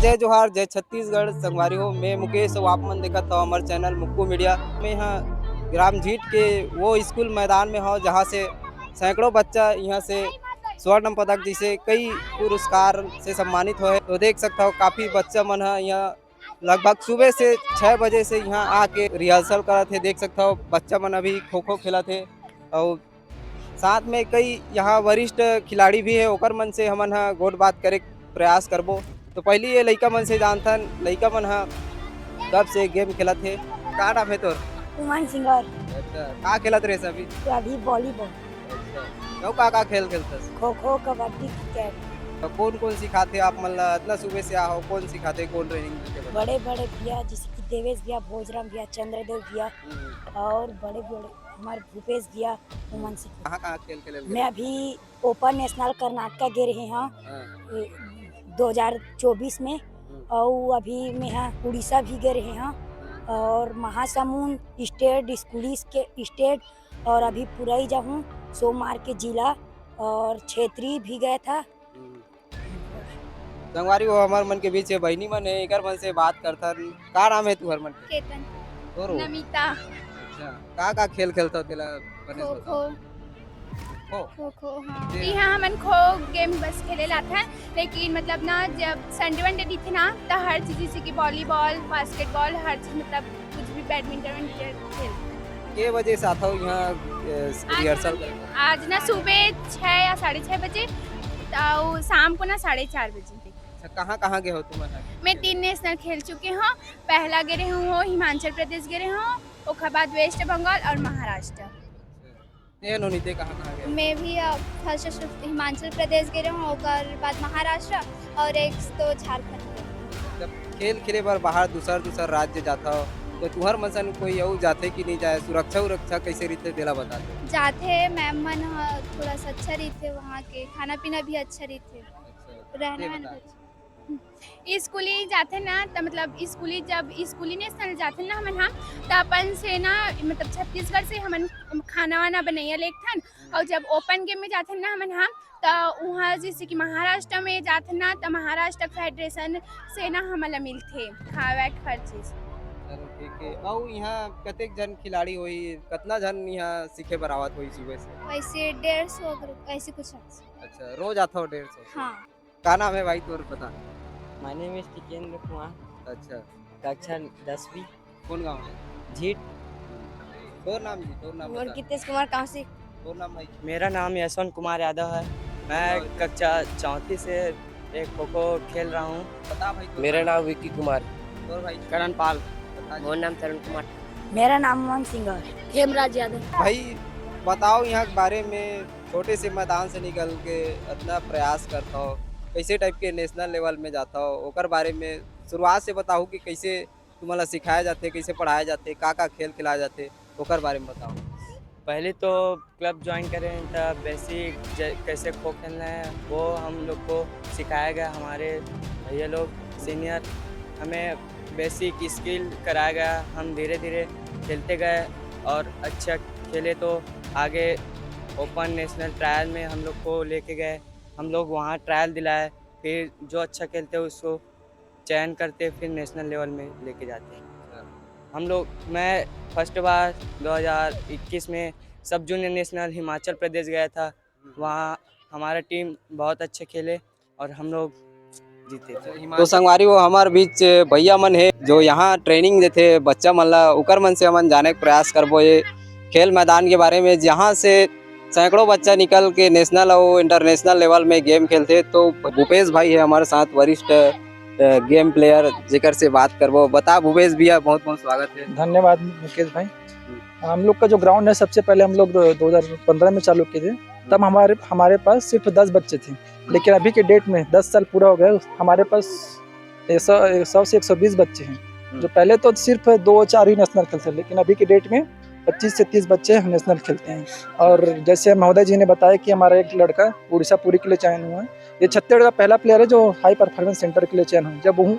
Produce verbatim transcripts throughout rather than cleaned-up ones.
जय जोहार, जय छत्तीसगढ़। संगवारी हो, मैं मुकेश अउ आप मन देखत हव हमर चैनल मुक्कू मीडिया। मैं यहाँ ग्राम झीट के वो स्कूल मैदान में हव, जहाँ से सैकड़ों बच्चा यहाँ से स्वर्ण पदक जैसे कई पुरस्कार से सम्मानित होए। तो देख सकत हव, काफ़ी बच्चा मन ह यहाँ लगभग सुबह से छः बजे से यहाँ आके रिहर्सल करत हे। देख सकत हव, बच्चा मन अभी खो खो खेलत हे और साथ में कई यहाँ वरिष्ठ खिलाड़ी भी हे, ओकर मन से हमन ह गोठ बात करे के प्रयास करबो। तो पहली ये लइका मन से जानथन, लइका मन ह कब से गेम खेलत हे। का नाम हे तोर? उमन सिंगर। अच्छा, का खेलत रहे अभी? तो अभी वॉलीबॉल। अच्छा, अउ का का खेल खेलथस? खो खो, कबड्डी, क्रिकेट। तो कौन कौन सिखाथे आप मन ला? इतना सुबह से आहो, कौन सिखाथे, कौन ट्रेनिंग देथे? बड़े बड़े भैया, जैसे कि देवेश भैया, भोजराम भैया, चंद्रदेव भैया हम्म। और बड़े बड़े हमारे भूपेश भैया, उमन सिखाथे। कहाँ कहाँ खेल खेले? मैं अभी ओपन नेशनल कर्नाटका गे रहे हव हाँ। ए, दो हज़ार चौबीस में। हम्म। अउ अभी मैं ह उड़ीसा भी गे रहे हव और महासमुंद स्टेट, स्कूलीज के स्टेट, और अभी पुरई जाहूँ सोमवार के जिला, और क्षेत्री भी गया था। हम्म। संगवारी हो, हमर मन के बीच ये बहिनी मन हे, एकर मन से बात करथन। का नाम हे तुहर मन के? केतन। तोरो? नमिता। अच्छा, का का खेल खेलथव तेला बने से खो बताओ। खो। खो? खो खो, हाँ। जी। इहाँ हमन खो गेम बस खेले लाथन, लेकिन मतलब ना, जब संडे वनडे दिखे ना, त हर चीज, जैसे कि वॉलीबॉल, बास्केटबॉल, हर चीज, मतलब कुछ भी, बैडमिंटन वैडमिंटन खेल। के बजे से आथव यहाँ, ए, आज रिहर्सल हम, करे? आज ना सुबह छः या साढ़े छः बजे, तो शाम को ना साढ़े चार बजे। अच्छा, कहाँ कहाँ गए हो तुम? मैं तीन नेशनल खेल चुके हूँ। पहला गे रहे हूँ हिमाचल प्रदेश गे रहे हूँ, ओकर बाद वेस्ट बंगाल और महाराष्ट्र। ए नोनी, ते कहाँ कहाँ गए? मैं भी, अ, फर्स्ट हिमाचल प्रदेश गे रहे हूँ, ओकर बाद महाराष्ट्र और एक तो झारखंड गे रहे हूँ। जब खेल खेले बर बाहर दूसर दूसर राज्य जाथव, तो तुहर मन सन कोई अउ जाथे कि नहीं जाए? सुरक्षा उरक्षा कैसे रहिथे, तेला बता दे। जाथे, मैम मन ह थोड़ा सा अच्छा रहिथे, वहाँ के खाना पीना भी अच्छा रहिथे, अच्छा, रहना ये वहना बता। भी अच्छा। स्कूली जाथे ना, त मतलब स्कूली, जब स्कूली नेशनल जाथे ना हमन ह, त अपन से ना, मतलब छत्तीसगढ़ से हमन खाना वाना बनैया लेथन। और जब ओपन गेम में जाथे ना हमन ह, त उहाँ जैसे कि महाराष्ट्र में जाथे ना, त महाराष्ट्र फेडरेशन से ना हमन ला मिलथे खाए वाए के हर चीज। चलो ठीक है। और यहाँ कतेक जन खिलाड़ी होई, कितना जन यहाँ सीखे बर आवत होई सुबह से? वैसे डेढ़ सौ ग्रुप, ऐसे कुछ है। अच्छा, रोज आथव डेढ़ सौ? हाँ। का नाम है भाई तोर, बता। My name is Tikendra Kumar. अच्छा। कक्षा दसवीं। कौन गांव है? झीट। तोर नाम जी, तोर नाम मोर बता। गितेश कुमार कांसी। तोर नाम भाई? मेरा नाम यशवंत कुमार यादव है। मैं और? कक्षा चौथी से एक खो खो खेल रहा हूँ। बता भाई, तोर मेरा नाम। नाम विक्की कुमार। तोर भाई? करण पाल। बता जी। मोर नाम तरुण कुमार। मेरा नाम अमन सिंह है। हेमराज यादव। भाई, बताओ यहाँ के बारे में, छोटे से मैदान से निकल के इतना प्रयास करता हो, कैसे टाइप के नेशनल लेवल में जाता हो, ओकर बारे में शुरुआत से बताओ कि कैसे तुम्हारा सिखाया जाते, कैसे पढ़ाया जाते, का का खेल खिलाया जाते, ओकर बारे में बताओ। पहले तो क्लब ज्वाइन करें, तब बेसिक ज-, कैसे खो खेलना है, वो हम लोग को सिखाया गया। हमारे भैया लोग, सीनियर, हमें बेसिक स्किल कराया गया। हम धीरे धीरे खेलते गए और अच्छा खेले, तो आगे ओपन नेशनल ट्रायल में हम लोग को लेके गए। हम लोग वहाँ ट्रायल दिलाए, फिर जो अच्छा खेलते हैं उसको चयन करते, फिर नेशनल लेवल में लेके जाते हैं। हम लोग, मैं फर्स्ट बार दो हज़ार इक्कीस में सब जूनियर नेशनल हिमाचल प्रदेश गया था। वहाँ हमारा टीम बहुत अच्छे खेले और हम लोग जीते थे। तो संगवारी, वो हमार बीच भैया मन है जो यहाँ ट्रेनिंग देथे बच्चा मन ला, उकर मन से हमन जाने के प्रयास करबो ये खेल मैदान के बारे में, जहाँ से सैकड़ों बच्चा निकल के नेशनल और इंटरनेशनल लेवल में गेम खेलथे। तो भूपेश भाई है हमारे साथ, वरिष्ठ, अ, गेम प्लेयर, जेकर से बात करबो। बता भूपेश भैया, बहुत बहुत स्वागत है। धन्यवाद मुकेश भाई। हम लोग का जो ग्राउंड है, सबसे पहले हम लोग दो हज़ार पन्द्रह में चालू किए थे, तब हमारे, हमारे पास सिर्फ दस बच्चे थे, लेकिन अभी के डेट में दस साल पूरा हो गया, हमारे पास ये सौ, सौ से एक सौ बीस बच्चे हैं। जो पहले तो सिर्फ दो चार ही नेशनल खेलते थे, लेकिन अभी के डेट में पच्चीस से तीस बच्चे नेशनल खेलते हैं। और जैसे महोदय जी ने बताया कि हमारा एक लड़का उड़ीसा पुरी के लिए चयन हुआ है, ये छत्तीसगढ़ का पहला प्लेयर है जो हाई परफॉर्मेंस सेंटर के लिए चयन हुआ है। जब वो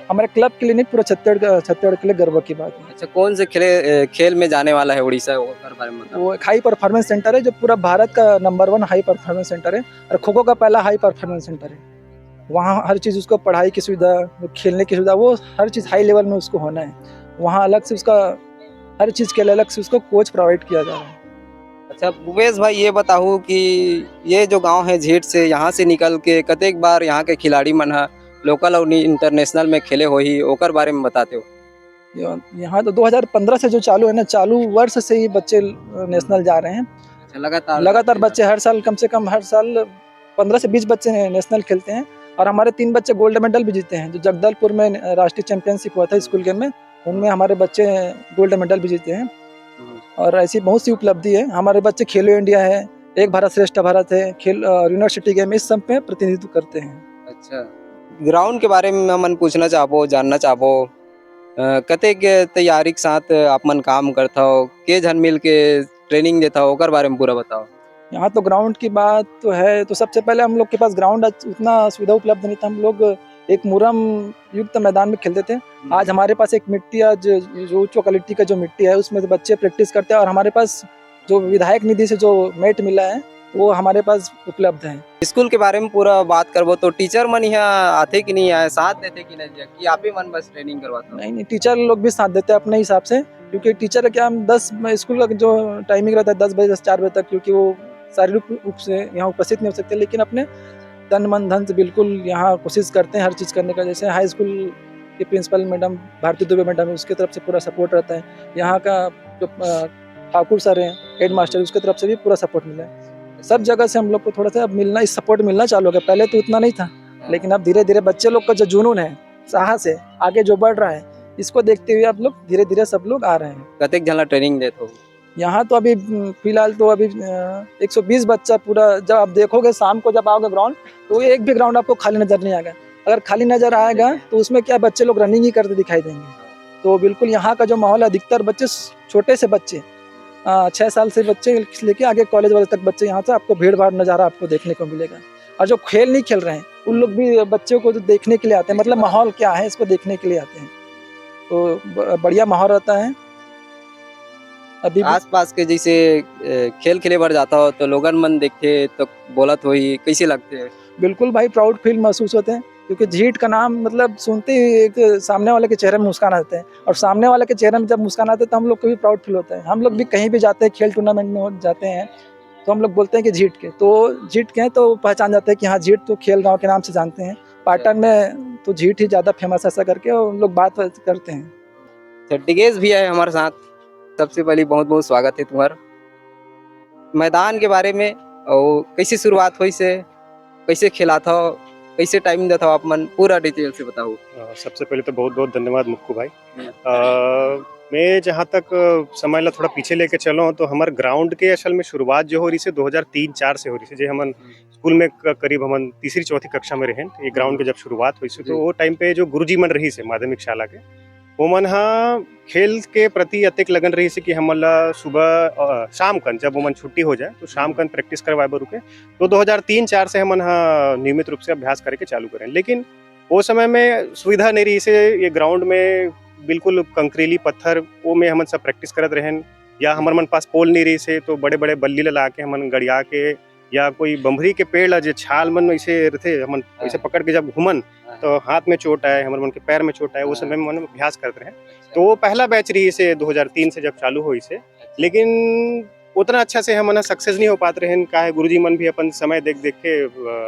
हमारे क्लब के लिए नहीं, पूरा छत्तीसगढ़ का, छत्तीसगढ़ के लिए गर्व की बात है। अच्छा, कौन से खेले, ए, खेल में जाने वाला है उड़ीसा, ओकर बारे में बताओ। वो एक हाई परफॉर्मेंस सेंटर है जो पूरा भारत का नंबर वन हाई परफॉर्मेंस सेंटर है और खो खो का पहला हाई परफॉर्मेंस सेंटर है। वहाँ हर चीज़ उसको, पढ़ाई की सुविधा, खेलने की सुविधा, वो हर चीज़ हाई लेवल में उसको होना है। वहाँ अलग से उसका, हर चीज़ के लिए अलग से उसको कोच प्रोवाइड किया जा रहा है। अच्छा भूपेश भाई, ये बताओ कि ये जो गांव है झीट से, यहाँ से निकल के कतेक बार यहाँ के खिलाड़ी मन ह लोकल और इंटरनेशनल में खेले होही, ओकर बारे में बताते हो? यहाँ तो दो हज़ार पन्द्रह से जो चालू है ना, चालू वर्ष से ही बच्चे नेशनल जा रहे हैं। अच्छा, लगातार लगातार बच्चे हर साल, कम से कम हर साल पन्द्रह से बीस बच्चे नेशनल खेलते हैं। और हमारे तीन बच्चे गोल्ड मेडल भी जीते हैं, जो जगदलपुर में राष्ट्रीय चैंपियनशिप हुआ था स्कूल गेम में, उनमें हमारे बच्चे गोल्ड मेडल भी जीते हैं। और ऐसी बहुत सी उपलब्धि है। हमारे बच्चे खेलो इंडिया है, एक भारत श्रेष्ठ भारत है, खेल और यूनिवर्सिटी गेम, इस सब में प्रतिनिधित्व करते हैं। अच्छा, ग्राउंड के बारे में हमन पूछना चाहबो, जानना चाहबो, अ, कतेक तैयारी के साथ आप मन काम करथव, के झन मिल के ट्रेनिंग देथव, ओकर बारे में पूरा बताओ। यहाँ तो ग्राउंड की बात तो है, तो सबसे पहले हम लोग के पास ग्राउंड उतना सुविधा उपलब्ध नहीं था। हम लोग एक मुरम युक्त मैदान में खेलते थे। आज हमारे पास एक मिट्टी, आज जो उच्च क्वालिटी का जो मिट्टी है, उसमें से बच्चे प्रैक्टिस करते हैं और हमारे पास जो विधायक निधि से जो मैट मिला है, वो हमारे पास उपलब्ध है। स्कूल के बारे में पूरा बात करबो तो टीचर मन यहाँ आथे कि नहीं आए, साथ देथे कि नहीं, कि आप ही मन बस ट्रेनिंग करवाते हो? नहीं, नहीं, टीचर लोग भी साथ देते हैं अपने हिसाब से, क्योंकि टीचर क्या, हम दस, स्कूल का जो टाइमिंग रहता है दस बजे से चार बजे तक, क्योंकि वो शारीरिक रूप से यहाँ उपस्थित नहीं हो सकते, लेकिन अपने तन मन धन से बिल्कुल यहाँ कोशिश करते हैं हर चीज़ करने का। जैसे हाई स्कूल के प्रिंसिपल मैडम भारती दुबे मैडम है, उसके तरफ से पूरा सपोर्ट रहता है। यहाँ का जो अ, ठाकुर सर हैं, हेड मास्टर, उसके तरफ से भी पूरा सपोर्ट मिला है। सब जगह से हम लोग को थोड़ा सा अब मिलना, इस सपोर्ट मिलना चालू हो गया। पहले तो उतना नहीं था, लेकिन अब धीरे धीरे बच्चे लोग का जो जुनून है, साहस है, आगे जो बढ़ रहा है, इसको देखते हुए आप लोग धीरे धीरे सब लोग आ रहे हैं। कतेक झन ला ट्रेनिंग देत हो? यहाँ तो अभी, उम, फिलहाल तो अभी अ, एक सौ बीस बच्चा पूरा, जब आप देखोगे शाम को जब आओगे ग्राउंड, तो एक भी ग्राउंड आपको खाली नजर नहीं आएगा। अगर खाली नजर आएगा तो उसमें क्या, बच्चे लोग रनिंग ही करते दिखाई देंगे। तो बिल्कुल यहाँ का जो माहौल है, अधिकतर बच्चे स-, छोटे से बच्चे, अ, छः साल से बच्चे लेके आगे कॉलेज वाले तक बच्चे, यहाँ से आपको भीड़ भाड़ नज़ारा आपको देखने को मिलेगा। और जो खेल नहीं खेल रहे हैं, उन लोग भी बच्चों को जो देखने के लिए आते हैं, मतलब माहौल क्या है, इसको देखने के लिए आते हैं। तो ब-, बढ़िया माहौल रहता है। अभी भी आसपास के जैसे, अ, खेल खेले बर जाता हो तो लोगन मन देखते तो बोलत होही, कैसे लगते हैं? बिल्कुल भाई, प्राउड फील महसूस होते हैं, क्योंकि झीट का नाम मतलब सुनते ही एक सामने वाले के चेहरे में मुस्कान आते हैं, और सामने वाले के चेहरे में जब मुस्कान आते हैं तो हम लोग को भी प्राउड फील होता है। हम लोग भी कहीं भी जाते हैं, खेल टूर्नामेंट में हो-, जाते हैं, तो हम लोग बोलते हैं कि झीट के, तो झीट के हैं तो पहचान जाते हैं कि हाँ, झीट तो खेल गांव के नाम से जानते हैं। पाटन में तो झीट ही ज़्यादा फेमस है, ऐसा करके उन लोग बात करते हैं। तो टिकेश भी है हमारे साथ। सबसे पहले बहुत बहुत स्वागत है तुम्हारा। मैदान के बारे में, और कैसे शुरुआत होइस हे, कैसे खेलाथव, कैसे टाइम देथव आप मन, पूरा डिटेल से बताओ। अ, सबसे पहले तो बहुत बहुत धन्यवाद मुक्कू भाई। अ, मैं जहाँ तक, अ, समय ला थोड़ा पीछे लेके चलो तो हमारे ग्राउंड के असल में शुरुआत जो हो रही से दो हज़ार तीन चार से हो रही से, जे हमन स्कूल में क-, करीब हमन तीसरी चौथी कक्षा में रहेन, ये ग्राउंड के जब शुरुआत होइस हे, तो वो टाइम पे जो गुरुजी मन रहिस हे माध्यमिक शाला के, वो मन हा खेल के प्रति अतेक लगन रहिस हे कि हमन ला सुबह, अ, शाम कन जब ओमन छुट्टी हो जाए तो शाम कन प्रैक्टिस करवाए बर रुके। तो दो हज़ार तीन चार से हमन हा नियमित रूप से अभ्यास करे के चालू करेन, लेकिन वो समय में सुविधा नहीं रहिस हे, ये ग्राउंड में बिल्कुल कंकरीली पत्थर, वो में हमन सब प्रैक्टिस करत रहेन, या हमर मन पास पोल नहीं रहिस हे तो बड़े बड़े बल्ली ला ला के हमन गड़िया के, या कोई बम्भरी के पेड़ ला जे छाल मन ऐसे रथे, हमन ऐसे पकड़ के जब घूमन तो हाथ में चोट आए, हमर मन के पैर में चोट आए, वो समय में हमन अभ्यास करत रहेन। तो वो पहला बैच रहिस हे दो हज़ार तीन से जब चालू होइस हे, लेकिन उतना अच्छा से हमन सक्सेस नहीं हो पात रहेन, काहे गुरुजी मन भी अपन समय देख देख के, अ,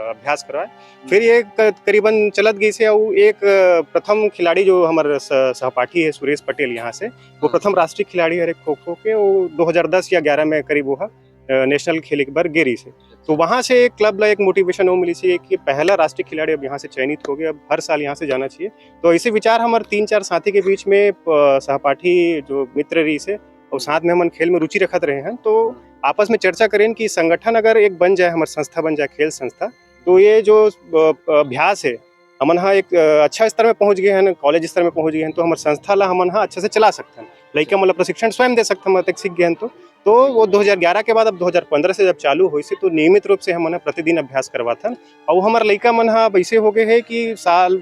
अभ्यास करवाए। फिर ये क-, करीबन चलत गइस हे, अउ एक, अ, प्रथम खिलाड़ी जो हमर स-, सहपाठी हे सुरेश पटेल यहाँ से, वो प्रथम राष्ट्रीय खिलाड़ी हरे खो खो के, वो दो हज़ार दस या ग्यारह में करीब वो ह, अ, नेशनल खेले के बर गे रहिस हे। तो वहाँ से एक क्लब ला एक मोटिवेशन वो मिलिस हे कि पहला राष्ट्रीय खिलाड़ी अब यहाँ से चयनित हो गया, अब हर साल यहाँ से जाना चाहिए। तो ऐसे विचार हमर तीन चार साथी के बीच में, अ, सहपाठी जो मित्र रहिस हे, और साथ में हमन खेल में रुचि रखत रहे हैं, तो आपस में चर्चा करेन कि संगठन अगर एक बन जाए, हमर संस्था बन जाए, खेल संस्था, तो ये जो, अ, अभ्यास हे, हमन हा एक, अ, अच्छा स्तर में पहुँच गए हैं, कॉलेज स्तर में पहुँच गए हैं, तो हमर संस्था ला हमन हा अच्छा से चला सकथन। लइका मन ला प्रशिक्षण स्वयं दे सकथन, मतलब सीख गए हैं तो। तो वो दो हज़ार ग्यारह के बाद अब दो हज़ार पन्द्रह से जब चालू होइस हे, तो नियमित रूप से हमन हा प्रतिदिन अभ्यास करवाथन। और हमर लइका मन हा अब ऐसे हो गए हैं कि साल,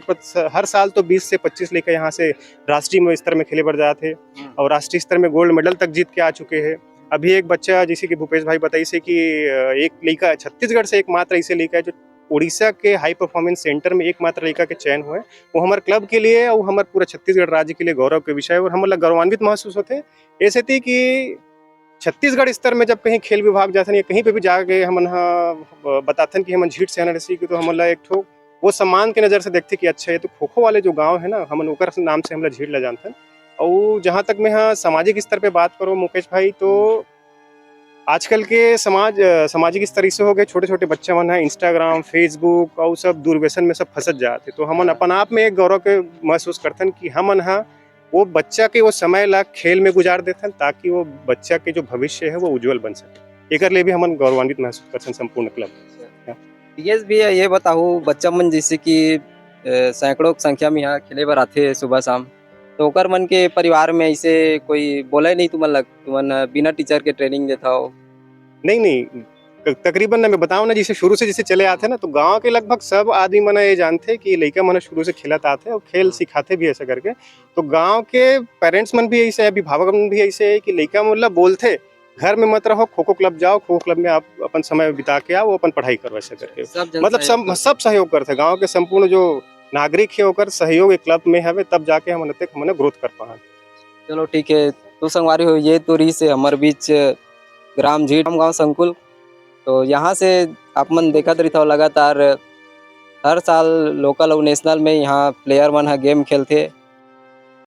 हर साल तो बीस से पच्चीस लइका यहाँ से राष्ट्रीय स्तर में खेले बर जात हे, और राष्ट्रीय स्तर में गोल्ड मेडल तक जीत के आ चुके हैं। अभी एक बच्चा, जैसे कि भूपेश भाई बताइस हे कि, अ, एक लइका छत्तीसगढ़ से एकमात्र ऐसे लइका है जो उड़ीसा के हाई परफॉर्मेंस सेंटर में एकमात्र लड़का के चयन हुए, वो हमारे क्लब के लिए और हमारे पूरा छत्तीसगढ़ राज्य के लिए गौरव के विषय और हमला गौरवान्वित महसूस होते। ऐसे थी कि छत्तीसगढ़ स्तर में जब कहीं खेल विभाग जाथन या कहीं पे भी जाके हमन ह बताथन कि हमन झीट से हन रसी की, तो हमन ला एक ठो वो सम्मान के नज़र से देखते कि अच्छा, ये तो खो खो वाले जो गांव है ना, हमन ओकर नाम से हमला झीट ला जानथन। और जहाँ तक मैं हाँ सामाजिक स्तर पे बात करूँ मुकेश भाई, तो आजकल के समाज अ, सामाजिक स्तर इसे हो गए, छोटे छोटे बच्चे मन है इंस्टाग्राम, फेसबुक और सब दूरव्यसन में सब फंसत जाते, तो हमन अपन आप में एक गौरव के महसूस करथन कि हमन हा वो बच्चा के वो समय ला खेल में गुजार देथन, ताकि वो बच्चा के जो भविष्य है वो उज्जवल बन सके। एकर लिए भी हमन गौरवान्वित महसूस करथन संपूर्ण क्लब। टीएस भी ये बताओ, बच्चा मन जैसे कि अ, सैकड़ों की संख्या में यहाँ खेले बर आथे सुबह शाम, तो ओकर मन के परिवार में ऐसे कोई बोले नहीं तुमन लग, तुमन बिना टीचर के ट्रेनिंग देता हो? नहीं नहीं, तकरीबन ना मैं बताऊँ ना, जैसे शुरू से जैसे चले आते ना, तो गांव के लगभग सब आदमी मन ये जानते कि लड़का मन शुरू से खेलत आते और खेल सिखाते भी ऐसा करके। तो गांव के पेरेंट्स मन भी ऐसे है, अभिभावक मन भी ऐसे है कि लड़का मन ला बोलते घर में मत रहो, खो खो क्लब जाओ, खो खो क्लब में आप अपन समय बिता के आओ, अपन पढ़ाई करो, ऐसा करके। सब जन मतलब सब सहयोग सब सहयोग करते, गांव के संपूर्ण जो नागरिक है ओकर सहयोग एक क्लब में हवे, तब जाके हमन अतेक हमन ग्रोथ कर पाए। चलो ठीक है, तो संगवारी हो, ये तो रही से हमारे बीच ग्राम झीट गांव संकुल। तो यहाँ से आप मन देखत रहिथव लगातार हर साल लोकल और नेशनल में यहाँ प्लेयर मन ह गेम खेलथे।